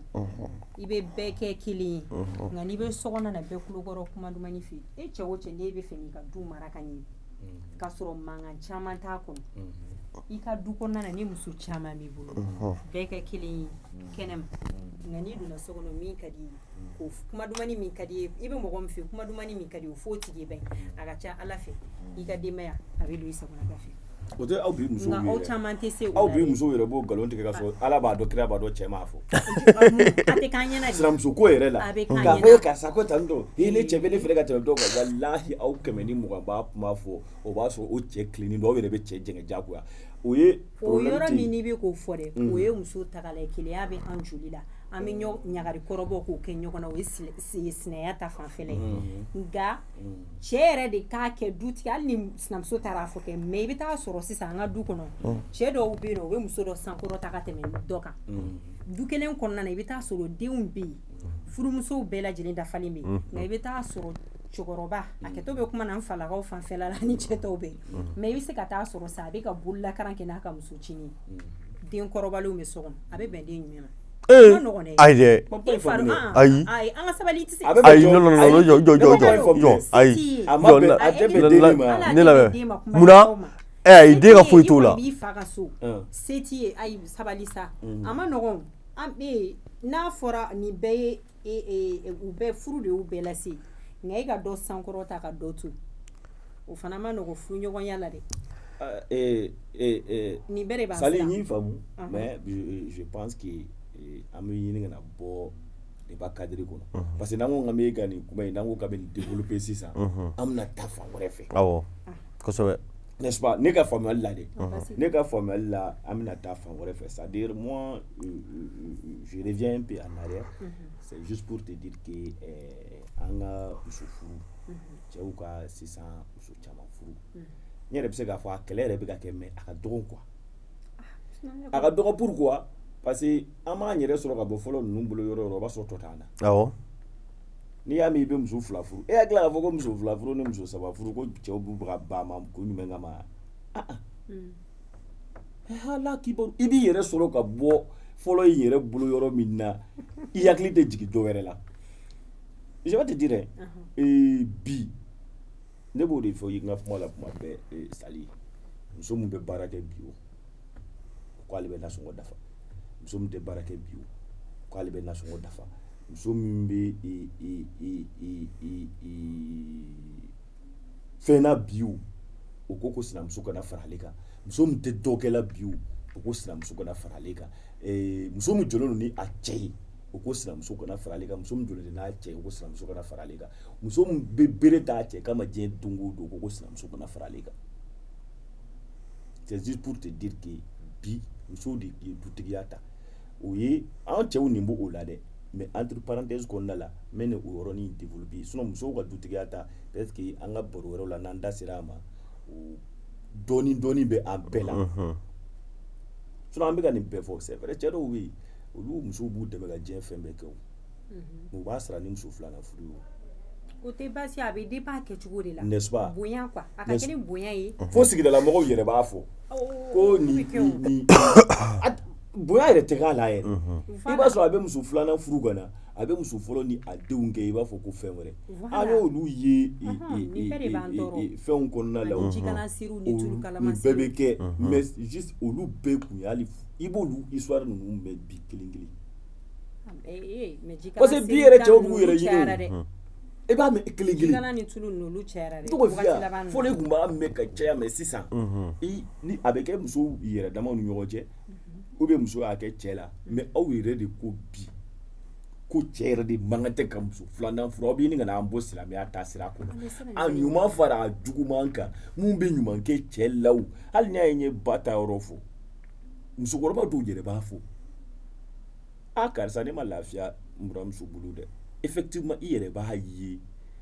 i bɛ bɛɛ kɛ kelen ye. Nka n'i bɛ so kɔnɔ na, bɛɛ tulokɔrɔ kuma dumanni fɛ, e cɛ o cɛ, n'e bɛ fɛ k'i ka du mara ka ɲɛ, k'a sɔrɔ mankan caman t'a kɔnɔ, i ka du kɔnɔna na, ni muso caman b'i bolo, bɛɛ kɛ kelen ye kɛnɛma. Nka n'i donna so kɔnɔ, min ka di ye, k'o kuma dumani min ka di ye, i bɛ mɔgɔ min fɛ, kuma dumani min ka di ye, o f'o tigi ye. Bɛn a ka ca Ala fɛ, i ka denbaya a bɛ don i sagona fɛ. O tɛ aw bi musow Nka ye aw dɛ. caman tɛ se o Aw la bi dɛ. musow yɛrɛ b'o nkalon tigɛ ka sɔrɔ Ala b'a dɔn, kira b'a dɔn, cɛ m'a fɔ. A tɛ k'an ɲɛna de. Sinamuso ko yɛrɛ la, A bɛ k'an k'a fɔ ɲɛna. e karisa ko tan tɔ, ee ne cɛ bɛ ne fɛ ka tɛmɛ dɔw kan, walahi aw 120 b'a kuma fɔ, o b'a sɔrɔ o cɛ tilennen don, aw yɛrɛ bɛ cɛ jɛngɛ diyagoya. O ye O problème yɔrɔ tɛ min yen. n'i bɛ k'o fɔ dɛ, o ye muso tagala ye. Keleya bɛ an joli la, an bɛ ɲagari kɔrɔbɔ k'o kɛ ɲɔgɔn na, o ye sinaya ta fanfɛla ye. Nka cɛ yɛrɛ de k'a kɛ dutigi, hali ni sinamuso taara a fɔ kɛ, mais i bɛ taa sɔrɔ sisan an ka du kɔnɔ, cɛ dɔw bɛ yen nɔ, u bɛ muso dɔ sankɔrɔ ta ka tɛmɛ dɔ kan. Du kelen kɔnɔna na, i bɛ taa sɔrɔ denw bɛ yen, furumusow bɛɛ lajɛlen dafalen bɛ yen, nka i bɛ taa sɔrɔ cɛkɔrɔba, a kɛtɔ bɛ kuma na, n falakaw fanfɛla la ni cɛ tɔw bɛ yen, mais i bɛ se ka taa sɔrɔ sa, a bɛ ka bololakaran kɛ n'a ka muso cinin ye, den kɔrɔbalenw bɛ so kɔnɔ, a bɛ bɛn den jumɛn ma? Ee Ma nɔgɔn dɛ. Ayi dɛ. I fari Ayi. Ayi, an ka sabali, i tɛ se. A bɛ Ayi, jɔ. non, non, non, Ayi. jɔ, jɔ, jɔ, Ne ma jɔ, faamu jɔ, dɛ. ayi. A ma Jɔ, bɛn, a tɛ bɛn den ma. Ne lamɛn, munna ɛ ayi, den ka foyi t'o la. I b'i fa ka so, se t'i ye, ayi, sabali sa, a ma nɔgɔn. An bɛ n'a fɔra nin bɛɛ ye u bɛɛ furu de y'u bɛɛ lase, nka e ka dɔ sankɔrɔ ta ka dɔ to, o fana ma nɔgɔn furuɲɔgɔnya la dɛ. Nin bɛɛ de b'an Sali siran. n y'i faamu, mais je pense que An bɛ ɲini ka na bɔ débat cadre kɔnɔ, parce que n'an ko k'an bɛ ka nin kuma in, n'an ko k'an bɛ nin développer sisan, an bɛna taa fan wɛrɛ fɛ. Awɔ, kosɛbɛ. N'est-ce pas? Ne ka faamuyali la dɛ, ne ka faamuyali la, an bɛna taa fan wɛrɛ fɛ. C'est-à-dire, moi, je reviens un peu en arrière, c'est juste pour te dire que an ka muso furu, cɛw ka sisan muso caman furu, n yɛrɛ bɛ se k'a fɔ a kɛlɛ yɛrɛ bɛ ka kɛ, mais a ka dɔgɔn quoi, a ka dɔgɔ. Pourquoi? Parce que an b'an yɛrɛ sɔrɔ ka bɔ fɔlɔ ninnu bolo yɔrɔ o yɔrɔ, o b'a sɔrɔ tɔ t'an na. N'i y'a mɛn i bɛ muso fila furu, e hakili k'a fɔ ko muso fila furu ni muso saba furu, ko cɛw b'u ka ba ma kun jumɛn kama? Ah ah, ala kibaru, i b'i yɛrɛ sɔrɔ ka bɔ fɔlɔ i yɛrɛ bolo yɔrɔ min na, i hakili tɛ jigin dɔ wɛrɛ la. Je vais te dire, bi ne b'o de fɔ i ka kuma la kuma bɛɛ. Sali, muso min bɛ baara kɛ bi, o k'ale bɛ nasɔngɔ dafa. Muso min tɛ baara kɛ bi, o k'ale bɛ nasɔngɔ dafa. Muso min bɛ fɛn na bi, o o ko ko sinamuso kana fara ale kan. Muso min tɛ dɔ kɛla bi, o ko sinamuso kana fara ale kan. Muso min jɔlen don ni a cɛ ye, o ko sinamuso kana fara ale kan. Muso min jɔlen n'a cɛ ye, o ko sinamuso kana fara ale kan. Muso min bɛ bere t'a cɛ kama diɲɛ don o don, o ko sinamuso kana fara ale kan. C'est juste pour te dire que bi musow de ye dutigiya ta. O ye an cɛw nin b'o la dɛ, mais entre parenthèses kɔnɔna la, n bɛ o yɔrɔnin développer. Sinon musow ka dutigiya ta, peut-être que an ka baro wɛrɛw la, n'an da sera a ma, o dɔɔni dɔɔni bɛ an bɛɛ la. Sinon an bɛ ka nin bɛɛ fɔ, c'est vrai, cɛ dɔw bɛ yen, olu musow b'u dɛmɛ ka diɲɛ fɛn bɛɛ kɛ, o u b'a sara ni muso filanan furu ye. O tɛ baasi, a bɛ dépend a kɛcogo de la. N'est-ce pas? Bonya quoi, a ka kɛ ni bonya ye. Fo sigidala mɔgɔw yɛrɛ b'a fɔ ko nin nin bonya yɛrɛ tɛ k'a la yɛrɛ. I b'a sɔrɔ a bɛ muso filanan furu ka na, a bɛ muso fɔlɔ ni a denw kɛ i b'a fɔ ko fɛn wɛrɛ. An y'olu ye fɛnw kɔnɔna la. Nin bɛɛ bɛ kɛ, mais juste olu bɛɛ kun ye, hali i b'olu histoire ninnu mɛn bi kelen kelen. Parce que bi yɛrɛ, cɛw b'u yɛrɛ ɲini, i b'a mɛn kelen kelen. Tɔgɔ fiya fɔlɔ, i tun b'a mɛn ka caya, mais sisan i ni a bɛ kɛ musow yɛrɛ damaw ni ɲɔgɔn cɛ, ou bien muso y'a kɛ cɛ la. Mais aw yɛrɛ de ko bi ko cɛ yɛrɛ de man kan tɛ ka muso filanan furu. Aw bɛ ɲini ka n'an bɔ silamɛya taasira kɔnɔ, a ɲuman fara a juguman kan. Mun bɛ ɲuman kɛ cɛ la o? Hali n'a ye n ye ba ta yɔrɔ fɔ, musokɔrɔba dɔw yɛrɛ b'a fɔ: a karisa, ne ma lafiya n buramuso bolo dɛ. Effectivement, i yɛrɛ b'a ye,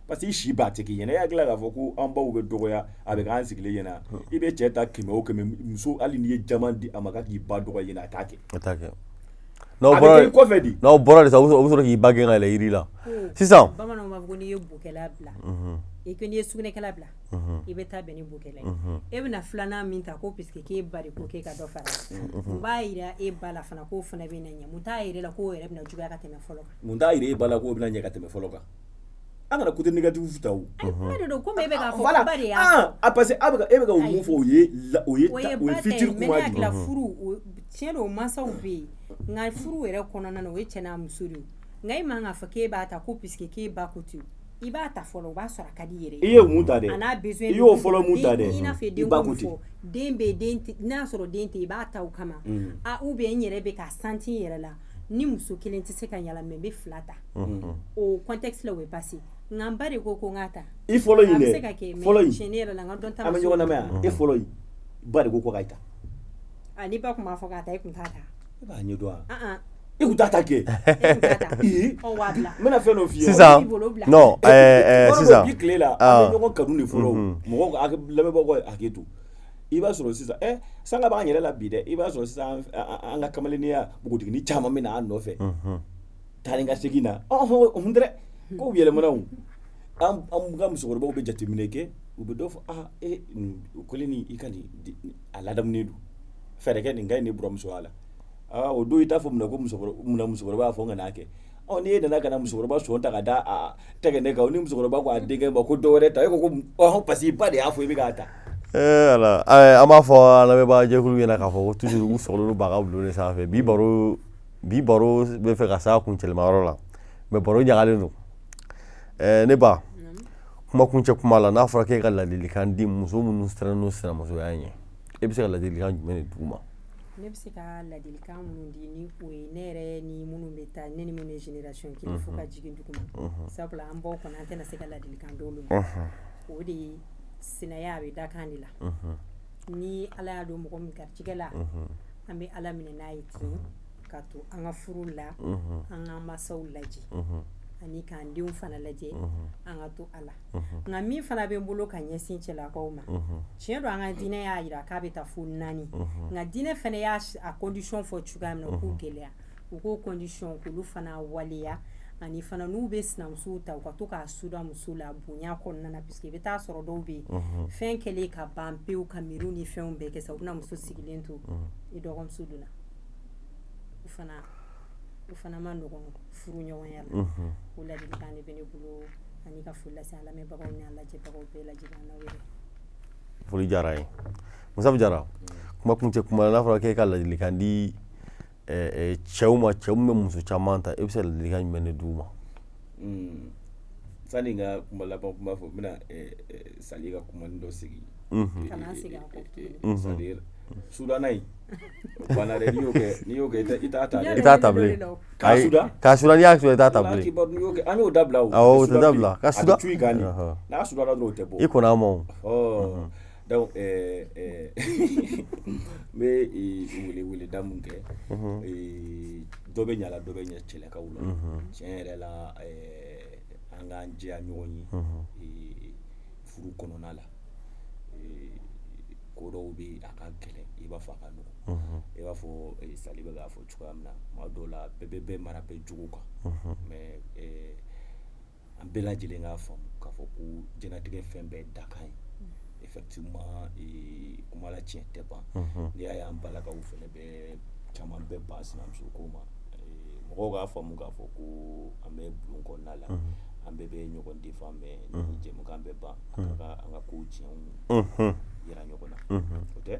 parce que i si b'a tɛ k'i ɲɛna. I hakili la k'a fɔ ko an baw bɛ dɔgɔya, a bɛ k'an sigilen ɲɛna. I bɛ cɛ ta kɛmɛ o kɛmɛ, muso, hali n'i ye jaman di a ma k'a k'i ba dɔgɔya ɲɛna, a t'a kɛ. A t'a kɛ. A bɛ kɛ i kɔfɛ de. N'aw bɔra de sa, o bɛ sɔrɔ k'i ba gɛn ka yɛlɛ yiri la sisan. Bamananw b'a fɔ ko n'i ye bokɛla bila, i ko n'i ye sugunɛkɛla bila, i bɛ taa bɛn ni bokɛla ye. E bɛna filanan min ta ko puisque k'e ba de ko k'e ka dɔ fara, mun b'a yira e ba la fana k'o fana bɛ na ɲɛ? Mun t'a yira e la k'o yɛrɛ bɛna juguya ka tɛmɛ fɔlɔ kan? Mun t'a yira e ba la k'o bɛna ɲɛ ka tɛmɛ fɔlɔ kan? An kana côté négatif ta o. Ayi, kuma de don, komi e bɛ k'a fɔ ko ba de y'a fɔ. Ah, parce que a bɛ ka e bɛ ka o mun fɔ, o ye o ye o ye o ye ba ta futur ye, mais kuma ne de hakili ye. la, furu, tiɲɛ don, mansaw bɛ yen, nka furu yɛrɛ kɔnɔna na, o ye cɛ n'a muso de ye. Nka e man k'a fɔ k'e b'a ta ko puisque k'e ba ko ten. I b'a ta fɔlɔ, o b'a sɔrɔ a ka di i yɛrɛ ye. I ye mun ta dɛ? A n'a besoin. I y'o fɔlɔ mun ta dɛ? I n'a fɔ I den ba ko ko min ten. fɔ, den bɛ den tɛ, n'a y'a sɔrɔ den tɛ, i b'a ta o kama. A ou bien n yɛrɛ bɛ k'a sentir n yɛrɛ la ni muso kelen tɛ se ka ɲa la, mais n bɛ fila ta. O contexte la, o bɛ passer. Nka n ba de ko ko n k'a ta. I fɔlɔ in A bɛ dɛ se ka kɛ, mais fɔlɔ in tiɲɛ ne yɛrɛ la, n ka dɔn ta an ma bɛ se ɲɔgɔn o lamɛn yan. E fɔlɔ in, ba de ko ko k'a ta. A ni ba tun b'a fɔ k'a ta, e tun t'a ta. E b'a ɲɛdɔn wa? Ah ah. E kun t'a ta kɛ. E tun t'a ta. Ee. Ɔ, wa bila. N bɛna fɛn dɔ f'i ye. Sisan B'i bolo bila. Non, Yɔrɔ dɔ sisan bi tile la, an bɛ ɲɔgɔn kanu de fɔlɔ o. Mɔgɔw ka lamɛnbagaw ka hakɛ to. I b'a sɔrɔ sisan sanga b'an yɛrɛ la bi dɛ. I b'a sɔrɔ sisan, an ka kamalenya, npogotiginin caman bɛ na an nɔfɛ taa ni ka segin na. Ɔhɔn, o tɛ dɛ, kow yɛlɛmana o. An ka musokɔrɔbaw bɛ jateminɛ kɛ, u bɛ dɔ fɔ: aa e, nin o kelen nin, i ka nin a ladamunen don, fɛɛrɛ kɛ nin ka ɲi ne buramusoya la. Aa, o don i t'a fɔ munna ko musokɔrɔba, munna musokɔrɔba b'a fɔ n ka n'a kɛ. Ɔ, n'i nana ka na musokɔrɔba sɔn ta ka da a tɛgɛ ne kan, ni musokɔrɔba ko a denkɛ ma ko dɔ wɛrɛ ta, e ko ko ɔhɔn, parce que i ba de y'a fɔ i bɛ k'a ta. Ala, an b'a fɔ an lamɛnbaa jɛkulu ɲɛna k'a fɔ ko toujours u sɔgɔlen don Baga bulon de sanfɛ. Bi baro bɛ fɛ ka s'a kuncɛlima yɔrɔ la, mais baro ɲagalen don. Ne ba, kuma kuncɛ kuma la, n'a fɔra k'e ka ladilikan di muso minnu sirannen don sinamusoya ɲɛ, e bɛ se ka ladilikan jumɛn de d'u ma? Ne bɛ se ka ladilikan minnu di, ni o ye ne yɛrɛ ni minnu bɛ taa, ne ni minnu ye génération kelen, fo ka jigin duguma, sabula an baw kɔnɔ, an tɛna se ka ladilikan d'olu ma. O de ye sinaya, a bɛ dakan de la. Ni Ala y'a don mɔgɔ min garijɛgɛ la, an bɛ Ala minɛ n'a ye ten, ka to an ka furu la, an k'an masaw lajɛ ani k'an denw fana lajɛ, an ka to a la. Nka min fana bɛ n bolo ka ɲɛsin cɛlakaw ma, tiɲɛ don, an ka diinɛ y'a jira k'a bɛ taa fo naani, nka diinɛ fana y'a a condition fɔ cogoya min na, u k'u gɛlɛya, u k'o condition k'olu fana waleya. Ani fana, n'u bɛ sinamusow ta, u ka to k'a suda muso la bonya kɔnɔna na, puisque i bɛ taa sɔrɔ dɔw bɛ yen, fɛn kɛlen ka ban pewu, ka miiriw ni fɛnw bɛɛ kɛ sa, u bɛna muso sigilen to, i dɔgɔmuso donna. O fana ma nɔgɔn furu ɲɔgɔnya la. O ladilikan de bɛ ne bolo, ani ka foli lase an lamɛnbagaw ni an lajɛbagaw bɛɛ lajɛlen, n'aw yɛrɛ. Foli diyara n ye. Musafu Jara, kuma kuncɛ kuma la, n'a fɔra k'e ka ladilikan di cɛw ma, cɛw min bɛ muso caman ta, e bɛ se ka ladilikan jumɛn de d'u ma? Sani n ka kuma laban kuma fɔ, n bɛna Sali ka kuma dɔ sigi. Kana segin a kɔ tuguni. C'est à dire sudana in, o banna dɛ. N'i y'o kɛ, n'i y'o kɛ, i t'a ta dɛ. I t'a ta bilen. K'a suda. K'a suda, n'i y'a suda, i t'a ta bilen. Kibaru, n'i y'o kɛ, an y'o dabila o. Awɔ, o tɛ dabila. Ka suda. A bɛ cu i kan de. N'a sudara dɔrɔn, o tɛ bɔ. I kɔnɔ a ma o. Ɔ donc n bɛ wele weleda mun kɛ, dɔ bɛ ɲa la, dɔ bɛ ɲɛ cɛlakaw la. Tiɲɛ yɛrɛ la, an k'an jɛya ɲɔgɔn ye furu kɔnɔna la. Ko dɔw bɛ yen, a ka gɛlɛn, i b'a fɔ a ka nɔgɔn, i b'a fɔ Sali bɛ k'a fɔ cogoya min na, tuma dɔw la bɛɛ bɛ bɛɛ mara bɛɛ jogo kan. Mais an bɛɛ lajɛlen k'a faamu k'a fɔ ko diɲɛlatigɛ fɛn bɛɛ dakan ye. Effectivement, kuma la tiɲɛ tɛ ban. N'i y'a ye an balakaw fɛnɛ bɛ caman bɛ ban sinamuso ko ma, mɔgɔw k'a faamu k'a fɔ ko an bɛ bulon kɔnɔna la, an bɛɛ bɛ ɲɔgɔn défend. Mais ni jɛmukan bɛ ban, a ka kan an ka kow tiɲɛw yira ɲɔgɔn na, o tɛ.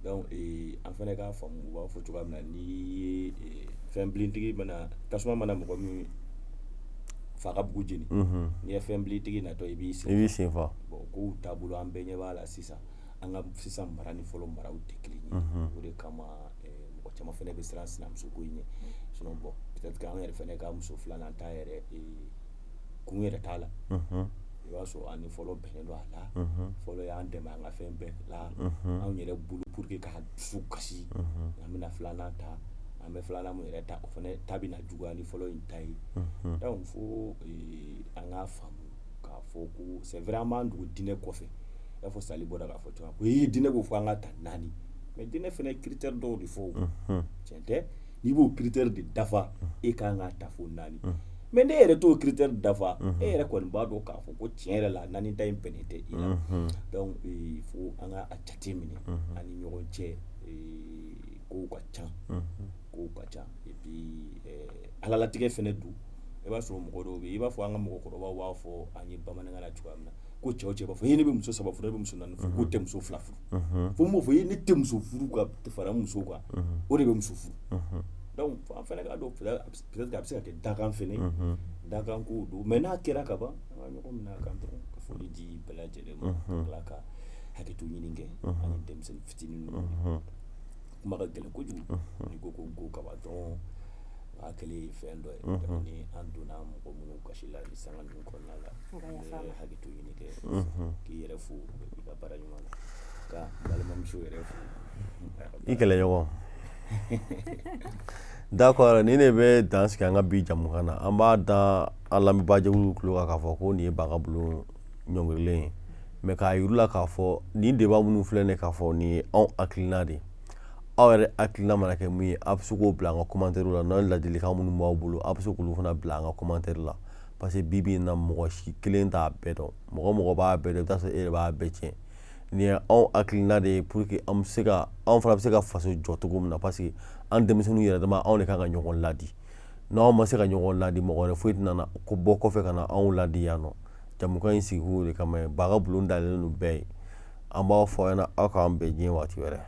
Donc an fɛnɛ k'a faamu, u b'a fɔ cogoya min na, n'i ye fɛn bilentigi mana, tasuma mana mɔgɔ min fa ka bugu jeni, n'i ye fɛn bilentigi natɔ, i b'i sen I b'i sen fa. Bon, kow taabolo, an bɛɛ ɲɛ b'a la sisan, an ka sisan mara ni fɔlɔ maraw tɛ kelen ye. O de kama mɔgɔ caman fɛnɛ bɛ siran sinamuso ko in ɲɛ. Sinon bon, peut-être que an yɛrɛ fɛnɛ ka muso filanan ta yɛrɛ, kun yɛrɛ t'a la. I b'a sɔrɔ an ni fɔlɔ bɛnnen don a la, fɔlɔ y'an dɛmɛ an ka fɛn bɛɛ la, anw yɛrɛ bolo, pour que k'a dusu kasi, an bɛna filanan ta. An bɛ filanan mun yɛrɛ ta, o fɛnɛ ta bɛna juguya ni fɔlɔ in ta ye. Donc fo an k'a faamu k'a fɔ ko c'est vrai, an b'an dogo diinɛ kɔfɛ, i b'a fɔ Sali bɔra k'a fɔ cogoya ko ee diinɛ ko fɔ an ka ta naani. Mais diinɛ fɛnɛ ye critère dɔw de fɔ. O tiɲɛ tɛ, n'i b'o critère de dafa, e kan ka ta fo naani. Mais ne yɛrɛ t'o critère dafa, e yɛrɛ kɔni b'a dɔn k'a fɔ ko tiɲɛ yɛrɛ la, naani ta in bɛnnen tɛ i la. Donc il faut an ka a jate minɛ an ni ɲɔgɔn cɛ, kow ka ca, kow ka ca. Et puis alalatigɛ fɛnɛ don. I b'a sɔrɔ mɔgɔ dɔw bɛ yen, i b'a fɔ an ka mɔgɔkɔrɔbaw b'a fɔ an ye bamanankan na cogoya min na, ko cɛw cɛ b'a fɔ e ne bɛ muso saba furu, ne bɛ muso naani furu, k'o tɛ muso fila furu. Fo n b'o fɔ e ne tɛ muso furu ka fara muso kan, o de bɛ muso furu. Donc an fɛnɛ k'a dɔn, peut-être que a bɛ se ka kɛ dakan fɛnɛ, dakan kow don. Mais n'a kɛra ka ban, an ka ɲɔgɔn minɛ a kan dɔrɔn, ka foli di bɛɛ lajɛlen ma, ka tila ka hakɛto ɲini kɛ ani denmisɛnnin fitinin ninnu. Kuma ka gɛlɛn kojugu, n'i ko ko go kaba dɔrɔn, o y'a kɛlen ye fɛn dɔ ye. Donc ni an donna mɔgɔ minnu gasi la ni sanga ninnu kɔnɔna la, an bɛ hakɛto ɲini kɛ, k'i yɛrɛ fo i ka baara ɲuman na, ka n balimamuso yɛrɛ fo. I kɛlɛɲɔgɔn. D'accord, nin de bɛ dan sigi an ka bi jamukan na. An b'a da an lamɛnbaajɛkulu tulo kan k'a fɔ ko nin ye Baga Bulon ɲɔngirilen ye, mais k'a yir'u la k'a fɔ nin débat minnu filɛ nin ye, k'a fɔ nin ye anw hakilina de ye. Aw yɛrɛ hakilina mana kɛ mun ye, a bɛ se k'o bila an ka commentaire la. N'aw ladilikan minnu b'aw bolo, a bɛ se k'olu fana bila an ka commentaire la, parce que bi bi in na, mɔgɔ si kelen t'a bɛɛ dɔn. Mɔgɔ mɔgɔ b'a bɛɛ dɔn, i bɛ taa sɔrɔ e yɛrɛ b'a bɛɛ tiɲɛ. Nin ye anw hakilina de ye, pour que an bɛ se ka, anw fana bɛ se ka faso jɔ cogo min na, parce que an denmisɛnninw yɛrɛ dama, anw de kan ka ɲɔgɔn ladi. N'anw ma se ka ɲɔgɔn ladi, mɔgɔ wɛrɛ foyi tɛna na ko bɔ kɔfɛ ka na anw ladi yan nɔ. Jamukan in sigikun de kama ye. Baga Bulon dayɛlɛlen don bɛɛ ye. An b'aw fɔ aw ɲɛna, aw k'an bɛn diɲɛ waati wɛrɛ.